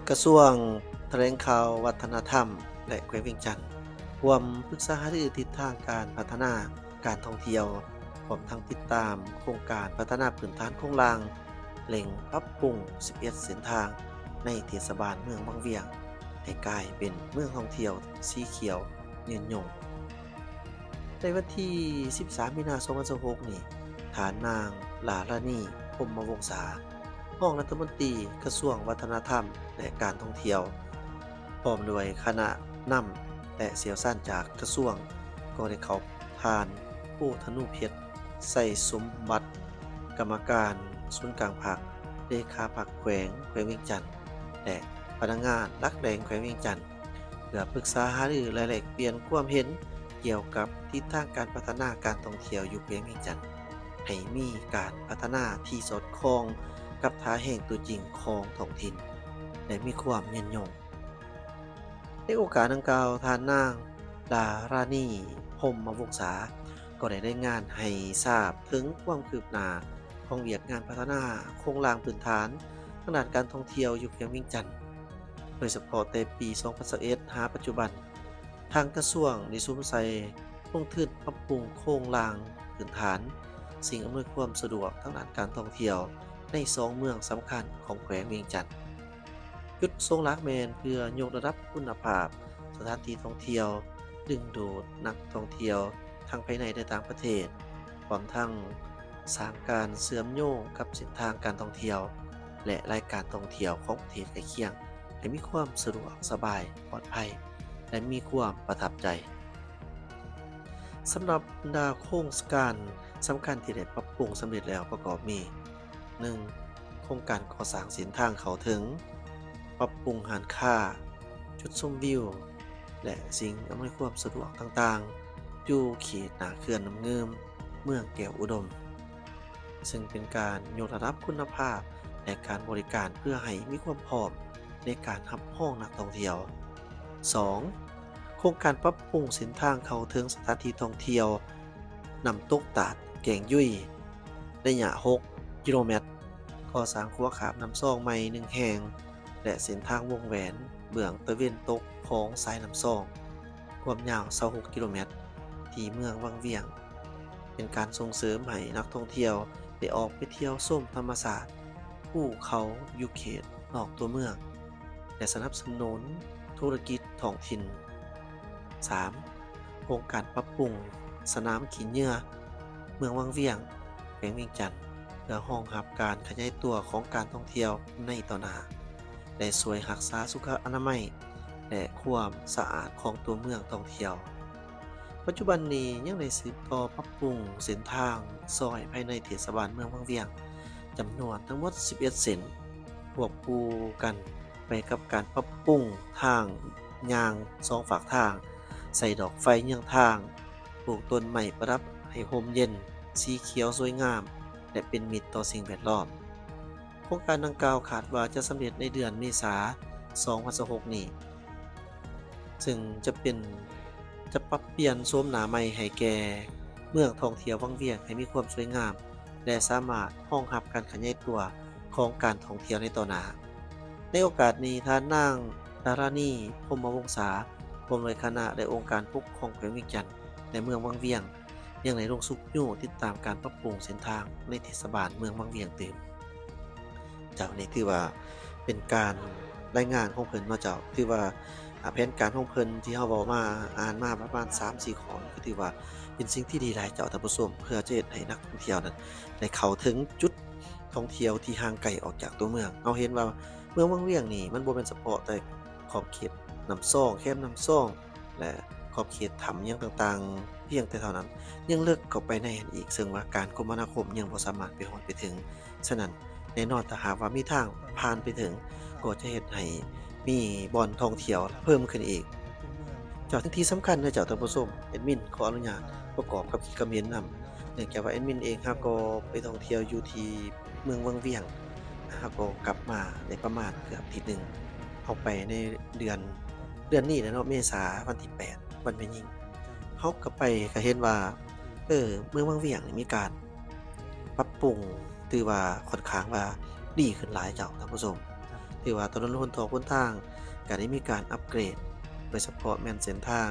ກະຊວງຖະແຫຼງຂ່າວ ວັດທະນະທຳ ແລະ ແຂວງວຽງຈັນ ຮ່ວມປຶກສາຫາລືທິດທາງການພັດທະນາການທ່ອງທ່ຽວ, ພ້ອມທັງຕິດຕາມໂຄງການພັດທະນາພື້ນຖານໂຄງລ່າງ, ເລັ່ງປັບປຸງສິບເອັດເສັ້ນທາງໃນເທດສະບານເມືອງວັງວຽງ ໃຫ້ກາຍເປັນເມືອງທ່ອງທ່ຽວສີຂຽວຍືນຍົງ. ໃນວັນທີສິບສາມ ມີນາ ສອງພັນຊາວຫົກນີ້, ທ່ານນາງ ຫຼ້າ ລານີ ພົມມະວົງສາ ຮອງລັດຖະມົນຕີກະຊວງວັດທະນະທຳ ແລະ ການທ່ອງທ່ຽວ ພ້ອມດ້ວຍຄະນະນຳ ແລະ ຊ່ຽວຊານຈາກກະຊວງ ກໍໄດ້ເຂົ້າ ທ່ານ ໂພທະນູເພັດ ໄຊສົມບັດ ກຳມະການສູນກາງພັກ, ເລຂາພັກແຂວງ ແຂວງວຽງຈັນ ແລະ ພະນັກງານຫຼັກແຫຼ່ງແຂວງວຽງຈັນ ເພື່ອປຶກສາຫາລື ແລະ ແລກປ່ຽນຄວາມເຫັນກ່ຽວກັບທິດທາງການພັດທະນາການທ່ອງທ່ຽວຢູ່ແຂວງວຽງຈັນ ໃຫ້ມີການພັດທະນາທີ່ສອດຄ່ອງກັບທ່າແຮງຕົວຈິງຂອງທ້ອງຖິ່ນ ແລະ ມີຄວາມຍືນຍົງ. ໃນໂອກາດດັ່ງກ່າວ, ທ່ານນາງ ຫຼ້າ ລານີ ພົມມະວົງສາ ກໍໄດ້ລາຍງານໃຫ້ຊາບເຖິງຄວາມຄືບໜ້າຂອງວຽກງານພັດທະນາໂຄງລ່າງພື້ນຖານທາງດ້ານການທ່ອງທ່ຽວຢູ່ແຂວງວຽງຈັນ, ໂດຍສະເພາະແຕ່ປີສອງພັນຊາວເອັດ ຫາປັດຈຸບັນ, ທາງກະຊວງໄດ້ສຸມໃສ່ລົງທຶນປັບປຸງໂຄງລ່າງພື້ນຖານ, ສິ່ງອຳນວຍຄວາມສະດວກທາງດ້ານການທ່ອງທ່ຽວໃນສອງເມືອງສຳຄັນຂອງແຂວງວຽງຈັນ. ຈຸດປະສົງຫຼັກແມ່ນເພື່ອຍົກລະດັບຄຸນນະພາບສະຖານທີ່ທ່ອງທ່ຽວ, ດຶງດູດນັກທ່ອງທ່ຽວທັງພາຍໃນ ແລະ ຕ່າງປະເທດ, ພ້ອມທັງສ້າງການເຊື່ອມໂຍງກັບເສັ້ນທາງການທ່ອງທ່ຽວ ແລະ ລາຍການທ່ອງທ່ຽວຂອງປະເທດໃກ້ຄຽງ ໃຫ້ມີຄວາມສະດວກສະບາຍ, ປອດໄພ ແລະ ມີຄວາມປະທັບໃຈ. ສຳລັບບັນດາໂຄງການສຳຄັນທີ່ໄດ້ປັບປຸງສຳເລັດແລ້ວປະກອບມີ ໜຶ່ງ ໂຄງການກໍ່ສ້າງເສັ້ນທາງເຂົ້າເຖິງ, ປັບປຸງຮ້ານຄ້າ, ຈຸດຊົມວິວ ແລະ ສິ່ງອຳນວຍຄວາມສະດວກຕ່າງໆ ຢູ່ເຂດໜ້າເຂື່ອນນ້ຳງື່ມ ເມືອງແກ້ວອຸດົມ, ເຊິ່ງເປັນການຍົກລະດັບຄຸນນະພາບ ແລະ ການບໍລິການ ເພື່ອໃຫ້ມີຄວາມພ້ອມໃນການຮັບຮອງນັກທ່ອງທ່ຽວ. ສອງ ໂຄງການປັບປຸງເສັ້ນທາງເຂົ້າເຖິງສະຖານທີ່ທ່ອງທ່ຽວນ້ຳຕົກຕາດແກ້ງຍຸຍ ໄລຍະຫົກກິໂລແມັດ, ກໍ່ສ້າງຂົວຂ້າມນ້ຳຊອງໃໝ່ໜຶ່ງແຫ່ງ ແລະ ເສັ້ນທາງວົງແຫວນເບື້ອງຕາເວັນຕົກຂອງສາຍນ້ຳຊອງ ຄວາມຍາວຊາວຫົກກິໂລແມັດ ທີ່ເມືອງວັງວຽງ, ເປັນການສົ່ງເສີມໃຫ້ນັກທ່ອງທ່ຽວໄດ້ອອກໄປທ່ຽວຊົມທຳມະຊາດ, ພູເຂົາຢູ່ເຂດນອກຕົວເມືອງ ແລະ ສະໜັບສະໜູນທຸລະກິດທ້ອງຖິ່ນ. ສາມ ໂຄງການປັບປຸງສະໜາມຂີ້ເຫຍື້ອເມືອງວັງວຽງ ແຂວງວຽງຈັນ ເພື່ອຮອງຮັບການຂະຫຍາຍຕົວຂອງການທ່ອງທ່ຽວໃນຕໍ່ໜ້າ ແລະ ຊ່ວຍຮັກສາສຸຂະອະນາໄມ ແລະ ຄວາມສະອາດຂອງຕົວເມືອງທ່ອງທ່ຽວ. ປັດຈຸບັນນີ້ຍັງໄດ້ສືບຕໍ່ປັບປຸງເສັ້ນທາງຊອຍພາຍໃນເທດສະບານເມືອງວັງວຽງ ຈຳນວນທັງໝົດສິບເອັດເສັ້ນ, ຄວບຄູ່ກັນໄປກັບການປັບປຸງທາງຍ່າງສອງຟາກທາງ, ໃສ່ດອກໄຟເຍືອງທາງ, ປູກຕົ້ນໄມ້ປະດັບໃຫ້ຮົ່ມເຢັນ, ສີຂຽວສວຍງາມ ແລະ ເປັນມິດຕໍ່ສິ່ງແວດລ້ອມ. ໂຄງການດັ່ງກ່າວຄາດວ່າຈະສຳເລັດໃນເດືອນເມສາ ສອງພັນຊາວຫົກນີ້ ເຊິ່ງຈະເປັນ ຈະປັບປ່ຽນໂສມໜ້າໃໝ່ໃຫ້ແກ່ເມືອງທ່ອງທ່ຽວວັງວຽງໃຫ້ມີຄວາມສວຍງາມ ແລະ ສາມາດຮອງຮັບການຂະຫຍາຍຕົວຂອງການທ່ອງທ່ຽວໃນຕໍ່ໜ້າ. ໃນໂອກາດນີ້, ທ່ານນາງ ດາຣານີ ພົມມະວົງສາ ພ້ອມດ້ວຍຄະນະ ແລະ ອົງການປົກຄອງແຂວງວຽງຈັນ ແລະ ເມືອງວັງວຽງ ຍັງໄດ້ລົງຊຸກຍູ້ຕິດຕາມການປັບປຸງເສັ້ນທາງໃນເທດສະບານເມືອງວັງວຽງຕື່ມ. ເຈົ້າ, ນີ້ຖືວ່າເປັນການລາຍງານຂອງເພິ່ນເນາະເຈົ້າ. ຖືວ່າ ອາ ແຜນການຂອງເພິ່ນທີ່ເຮົາເວົ້າມາ, ອ່ານມາປະມານສາມສີ່ຂໍ້ນີ້ ກໍຖືວ່າເປັນສິ່ງທີ່ດີຫຼາຍເຈົ້າທ່ານຜູ້ຊົມ, ເພື່ອຈະເຮັດໃຫ້ນັກທ່ອງທ່ຽວນັ້ນໄດ້ເຂົ້າເຖິງຈຸດທ່ອງທ່ຽວທີ່ຫ່າງໄກອອກຈາກຕົວເມືອງ. ເຮົາເຫັນວ່າເມືອງວັງວຽງນີ້ ມັນບໍ່ແມ່ນສະເພາະແຕ່ຂອບເຂດນ້ຳຊອງ, ແຄມນ້ຳຊອງ ແລະ ຂອບເຂດຖ້ຳຫຍັງຕ່າງໆພຽງແຕ່ເທົ່ານັ້ນ, ຍັງເລິກເຂົ້າໄປໃນຫັ້ນອີກ, ເຊິ່ງວ່າການຄົມມະນາຄົມຍັງບໍ່ສາມາດໄປຮອດໄປເຖິງ. ສະນັ້ນ, ແນ່ນອນ, ຖ້າຫາກວ່າມີທາງຜ່ານໄປເຖິງ, ກໍຈະເຮັດໃຫ້ມີບ່ອນທ່ອງທ່ຽວເພີ່ມຂຶ້ນອີກ. ເຈົ້າ, ສິ່ງທີ່ສຳຄັນເດີເຈົ້າທ່ານຜູ້ຊົມ, ແອດມິນຂໍອະນຸຍາດປະກອບຄຳຄິດຄຳເຫັນນຳ, ເນື່ອງຈາກວ່າແອດມິນເອງຫາກໍໄປທ່ອງທ່ຽວຢູ່ທີ່ ເມືອງວັງວຽງ, ເຮົາກໍກັບມາໄດ້ປະມານເກືອບອາທິດໜຶ່ງ. ເຮົາໄປໃນເດືອນ, ເດືອນນີ້ແຫຼະເນາະ, ເມສາ ວັນທີແປດ ວັນແມ່ຍິງ. ເຮົາກໍໄປກໍເຫັນວ່າ, ເອີ, ເມືອງວັງວຽງນີ້ມີການປັບປຸງ, ຖືວ່າຂ້ອນຂ້າງວ່າດີຂຶ້ນຫຼາຍເຈົ້າທ່ານຜູ້ຊົມ. ຖືວ່າຖະໜົນຫົນທອກຫົນທາງກໍໄດ້ມີການອັບເກຣດ ໂດຍສະເພາະແມ່ນເສັ້ນທາງ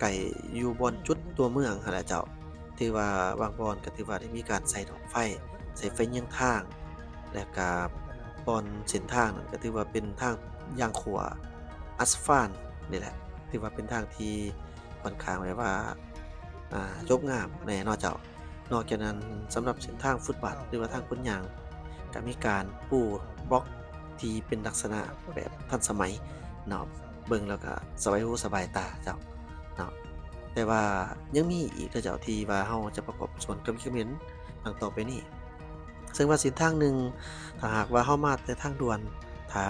ໃກ້ຢູ່ບ່ອນຈຸດຕົວເມືອງຫັ້ນແຫຼະເຈົ້າ. ຖືວ່າບາງບ່ອນກໍຖືວ່າໄດ້ມີການໃສ່ດອກໄຟ ໃສ່ໄຟເຍືອງທາງ ແລະກະບ່ອນເສັ້ນທາງນັ້ນກໍຖືວ່າເປັນທາງຍ່າງຂົວອາສະຟານນີ້ແຫຼະ ຖືວ່າເປັນທາງທີ່ຄ່ອນຂ້າງແບບວ່າ ອ່າ ຈົບງາມແດ່ເນາະເຈົ້າ. ນອກຈາກນັ້ນ ສຳລັບເສັ້ນທາງຟຸດບາດ ຫຼືວ່າທາງຄົນຍ່າງ ກໍມີການປູບລັອກທີ່ເປັນລັກສະນະແບບທັນສະໄໝເນາະ ເບິ່ງແລ້ວກໍສະບາຍຫູສະບາຍຕາເຈົ້າເນາະ. ແຕ່ວ່າຍັງມີອີກເດີເຈົ້າ ທີ່ວ່າເຮົາຈະປະກອບສ່ວນຄຳຄິດຄຳເຫັນດັ່ງຕໍ່ໄປນີ້. ເຊິ່ງວ່າເສັ້ນທາງໜຶ່ງ ຖ້າຫາກວ່າເຮົາມາແຕ່ທາງດ່ວນ ຖ້າ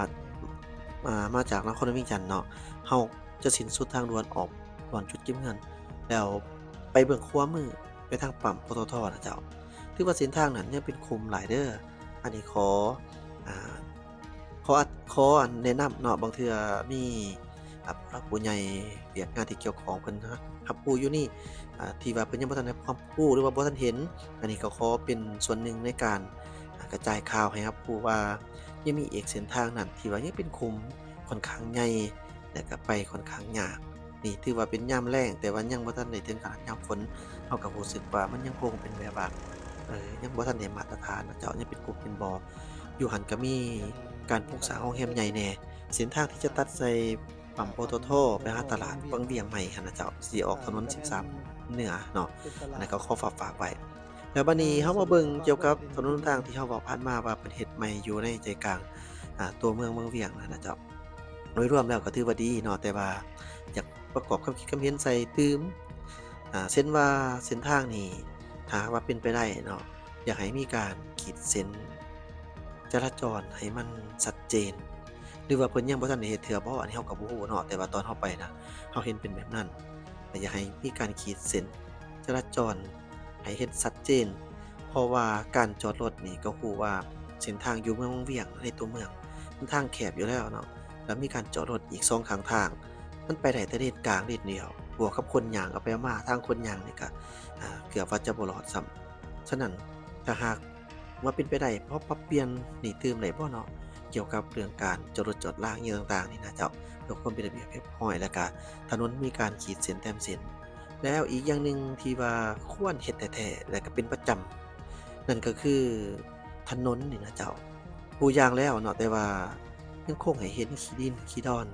ອ່າ ມາຈາກນະຄອນຫຼວງວຽງຈັນເນາະ ເຮົາຈະສິ້ນສຸດທາງດ່ວນອອກບ່ອນຈຸດເກັບເງິນ ແລ້ວໄປເບື້ອງຂວາມື ໄປທາງປ້ຳ ປຕທ ນະເຈົ້າ. ຖືວ່າເສັ້ນທາງນັ້ນຍັງເປັນຂຸມຫຼາຍເດີ. ອັນນີ້ຂໍ ອ່າ ຂໍ ຂໍອັນແນະນຳເນາະ ບາງເທື່ອມີ ອ່າ ຜູ້ຫຼັກຜູ້ໃຫຍ່ວຽກງານທີ່ກ່ຽວຂ້ອງເພິ່ນຮັບຮູ້ຢູ່ນີ້ ອ່າ ທີ່ວ່າເພິ່ນຍັງບໍ່ທັນໄດ້ຮັບຄວາມຮູ້ ຫຼືວ່າບໍ່ທັນເຫັນ ອັນນີ້ກໍຂໍເປັນສ່ວນໜຶ່ງໃນການ ອ່າ ກະຈາຍຂ່າວໃຫ້ຮັບຮູ້ວ່າ ຍັງມີອີກເສັ້ນທາງນັ້ນທີ່ວ່າຍັງເປັນຂຸມຂ້ອນຂ້າງໃຫຍ່ ແລະກໍໄປຂ້ອນຂ້າງຍາກ. ນີ້ຖືວ່າເປັນຍາມແລ້ງ ແຕ່ວ່າຍັງບໍ່ທັນໄດ້ເຖິງຂະໜາດຍາມຝົນ ເຮົາກໍຮູ້ສຶກວ່າມັນຍັງຄົງເປັນແບບວ່າ ເອີ ຍັງບໍ່ທັນໄດ້ມາດຕະຖານນະເຈົ້າ ຍັງເປັນກົກເປັນບໍ່. ຢູ່ຫັ້ນກໍມີການປຸກສ້າງໂຮງແຮມໃຫຍ່ແດ່. ເສັ້ນທາງທີ່ຈະຕັດໃສ່ປ້ຳ ປຕທ ໄປຫາຕະຫຼາດວັງວຽງໃໝ່ຫັ້ນນະເຈົ້າ ຊິອອກຖະໜົນສິບສາມເໜືອເນາະ ອັນນັ້ນກໍຂໍຝາກ ຝາກໄວ້. ແລ້ວບັດນີ້ເຮົາມາເບິ່ງກ່ຽວກັບຖະໜົນຫົນທາງທີ່ເຮົາເວົ້າຜ່ານມາວ່າເພິ່ນເຮັດໃໝ່ຢູ່ໃນໃຈກາງ ອ່າ ຕົວເມືອງວັງວຽງຫັ້ນນະເຈົ້າ. ໂດຍລວມແລ້ວກໍຖືວ່າດີເນາະ ແຕ່ວ່າຢາກປະກອບຄຳຄິດຄຳເຫັນໃສ່ຕື່ມ ອ່າ ເຊັ່ນວ່າເສັ້ນທາງນີ້ ຖ້າຫາກວ່າເປັນໄປໄດ້ເນາະ ຢາກໃຫ້ມີການຂີດເສັ້ນຈະລາຈອນໃຫ້ມັນຊັດເຈນ ຫຼືວ່າເພິ່ນຍັງບໍ່ທັນໄດ້ເຮັດເທື່ອບໍ ອັນນີ້ເຮົາກໍບໍ່ຮູ້ເນາະ ແຕ່ວ່າຕອນເຮົາໄປນະ ເຮົາເຫັນເປັນແບບນັ້ນ. ແລະ ຢາກໃຫ້ມີການຂີດເສັ້ນຈະລາຈອນໃຫ້ເຫັນຊັດເຈນ ເພາະວ່າການຈອດລົດນີ້ກໍຮູ້ວ່າເສັ້ນທາງຢູ່ເມືອງວັງວຽງ ໃນຕົວເມືອງ ມັນທາງແຄບຢູ່ແລ້ວເນາະ ແລ້ວມີການຈອດລົດອີກສອງຂ້າງທາງ ມັນໄປໄດ້ແຕ່ເລນກາງເລນດຽວ ບວກກັບຄົນຍ່າງເອົາໄປເອົາມາ ທາງຄົນຍ່າງນີ້ກໍ ອ່າ ເກືອບວ່າຈະບໍ່ລອດຊ້ຳ. ສະນັ້ນ ຖ້າຫາກ ວ່າເປັນໄປໄດ້ ພໍປັບປ່ຽນນີ້ຕື່ມໄດ້ບໍ່ເນາະ ກ່ຽວກັບເລື່ອງການຈອດລົດຈອດລາອີ່ຫຍັງຕ່າງໆນີ້ນະເຈົ້າ ເພື່ອຄວາມເປັນລະບຽບຮຽບຮ້ອຍ ແລ້ວກະຖະໜົນມີການຂີດເສັ້ນແຕ້ມເສັ້ນ. ແລ້ວອີກຢ່າງໜຶ່ງທີ່ວ່າຄວນເຮັດແທ້ໆ ແລ້ວກະເປັນປະຈຳ ນັ້ນກໍຄືຖະໜົນນີ້ນະເຈົ້າ ປູຢາງແລ້ວເນາະ ແຕ່ວ່າຍັງຄົງໃຫ້ເຫັນຂີ້ດິນຂີ້ດອນ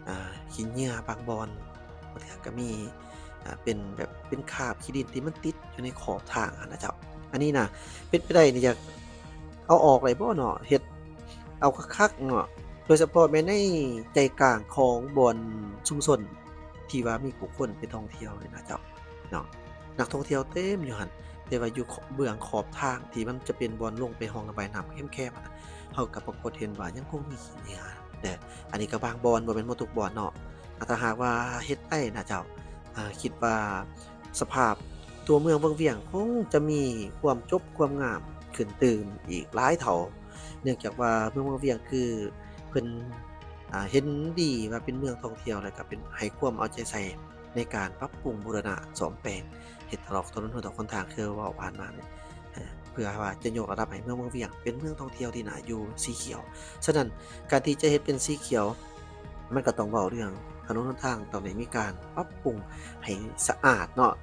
ອ່າ ຂີ້ເຫຍື້ອບາງບ່ອນ ບາງເທື່ອກໍມີ ອ່າ ເປັນແບບເປັນຄາບຂີ້ດິນທີ່ມັນຕິດຢູ່ໃນຂອບທາງຫັ້ນນະເຈົ້າ. ອັນນີ້ນະ ເປັນໄປໄດ້ນີ້ຢາກເອົາອອກໄດ້ບໍ່ເນາະ ເຮັດເອົາຄັກໆເນາະ ໂດຍສະເພາະແມ່ນໃນໃຈກາງຂອງບ່ອນຊຸມຊົນທີ່ວ່າມີຜູ້ຄົນໄປທ່ອງທ່ຽວນີ້ນະເຈົ້າເນາະ. ນັກທ່ອງທ່ຽວເຕັມຢູ່ຫັ້ນ ແຕ່ວ່າຢູ່ເບື້ອງຂອບທາງທີ່ມັນຈະເປັນບ່ອນລົງໄປຮ່ອງລະບາຍນ້ຳແຄບໆຫັ້ນນະ ເຮົາກໍປາກົດເຫັນວ່າຍັງຄົງມີຂີ້ເຫຍື້ອເດີ. ອັນນີ້ກໍບາງບ່ອນ ບໍ່ແມ່ນໝົດທຸກບ່ອນເນາະ. ຖ້າຫາກວ່າເຮັດໄດ້ນະເຈົ້າ ອ່າ ຄິດວ່າສະພາບຕົວເມືອງວັງວຽງຄົງຈະມີຄວາມຈົບຄວາມງາມຂຶ້ນຕື່ມອີກຫຼາຍເທົ່າ ເນື່ອງຈາກວ່າເມືອງວັງວຽງຄືເພິ່ນ ອ່າ ເຫັນດີວ່າເປັນເມືອງທ່ອງທ່ຽວ ແລ້ວກໍເປັນ ໃຫ້ຄວາມເອົາໃຈໃສ່ໃນການປັບປຸງບູລະນະສ້ອມແປງ ເຮັດຕະຫຼອກຖະໜົນຫົນທາງ ຫົນທາງ ຄືເວົ້າຜ່ານມານີ້ ເພື່ອວ່າຈະຍົກລະດັບໃຫ້ເມືອງວັງວຽງເປັນເມືອງທ່ອງທ່ຽວທີ່ໜ້າຢູ່ ສີຂຽວ. ສະນັ້ນ ການທີ່ຈະເຮັດເປັນສີຂຽວ ມັນກໍຕ້ອງເວົ້າເລື່ອງຖະໜົນຫົນທາງຕ້ອງໄດ້ມີການປັບປຸງໃຫ້ສະອາດເນາະ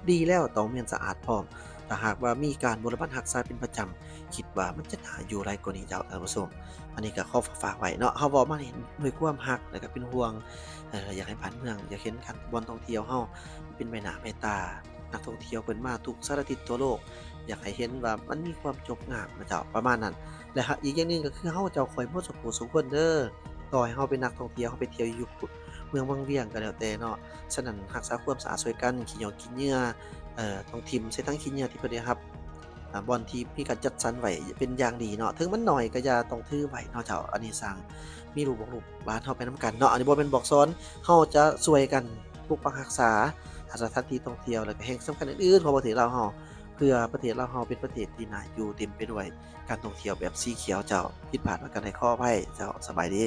ດີແລ້ວຕ້ອງແມ່ນສະອາດພ້ອມ. ຖ້າຫາກວ່າມີການບົວລະບັດຮັກສາເປັນປະຈຳ ຄິດວ່າມັນຈະໜ້າຢູ່ຫຼາຍກວ່ານີ້ເຈົ້າ ທ່ານຜູ້ຊົມ. ອັນນີ້ກໍຂໍຝາກໄວ້ເນາະ ເຮົາເວົ້າມານີ້ດ້ວຍຄວາມຮັກ ແລ້ວກໍເປັນຫ່ວງ ເອີ ຢາກໃຫ້ບ້ານເມືອງ ຢາກເຫັນການ ບ່ອນທ່ອງທ່ຽວເຮົາເປັນໃບໜ້າໃບຕາ ນັກທ່ອງທ່ຽວເພິ່ນມາທຸກສາລະທິດທົ່ວໂລກ ຢາກໃຫ້ເຫັນວ່າມັນມີຄວາມຈົບງາມນະເຈົ້າ ປະມານນັ້ນ. ແລະ ຫາ ອີກຢ່າງໜຶ່ງກໍຄືເຮົາເຈົ້າຂ້ອຍໝົດສູ່ຜູ້ສູ່ຄົນເດີ ຕໍ່ໃຫ້ເຮົາເປັນນັກທ່ອງທ່ຽວ ເຮົາໄປທ່ຽວຢູ່ເມືອງວັງວຽງກໍແລ້ວແຕ່ເນາະ. ສະນັ້ນ ຮັກສາຄວາມສະອາດຊ່ວຍກັນ ຂີ້ຫຍ້ອງຂີ້ເຫຍື້ອ ເອີ ຕ້ອງຖິ້ມໃສ່ຖັງຂີ້ເຫຍື້ອທີ່ເພິ່ນໄດ້ຮັບ ອ່າ ບ່ອນທີ່ມີການຈັດສັນໄວ້ເປັນຢ່າງດີເນາະ ເຖິງມັນໜ້ອຍກໍຢ່າ ຕ້ອງຖືໄວ້ເນາະເຈົ້າ. ອັນນີ້ສ້າງມີລູກບອກລູກຫຼານເຮົາໄປນຳກັນເນາະ ອັນນີ້ບໍ່ແມ່ນບອກສອນ ເຮົາຈະຊ່ວຍກັນປົກປັກຮັກສາສະຖານທີ່ທ່ອງທ່ຽວ ແລ້ວກໍແຫ່ງສຳຄັນອື່ນໆຂອງປະເທດລາວເຮົາ ເພື່ອປະເທດລາວເຮົາເປັນປະເທດທີ່ໜ້າຢູ່ ເຕັມໄປດ້ວຍການທ່ອງທ່ຽວແບບສີຂຽວເຈົ້າ. ຜິດພາດປະການໃດຂໍອະໄພເຈົ້າ. ສະບາຍດີ.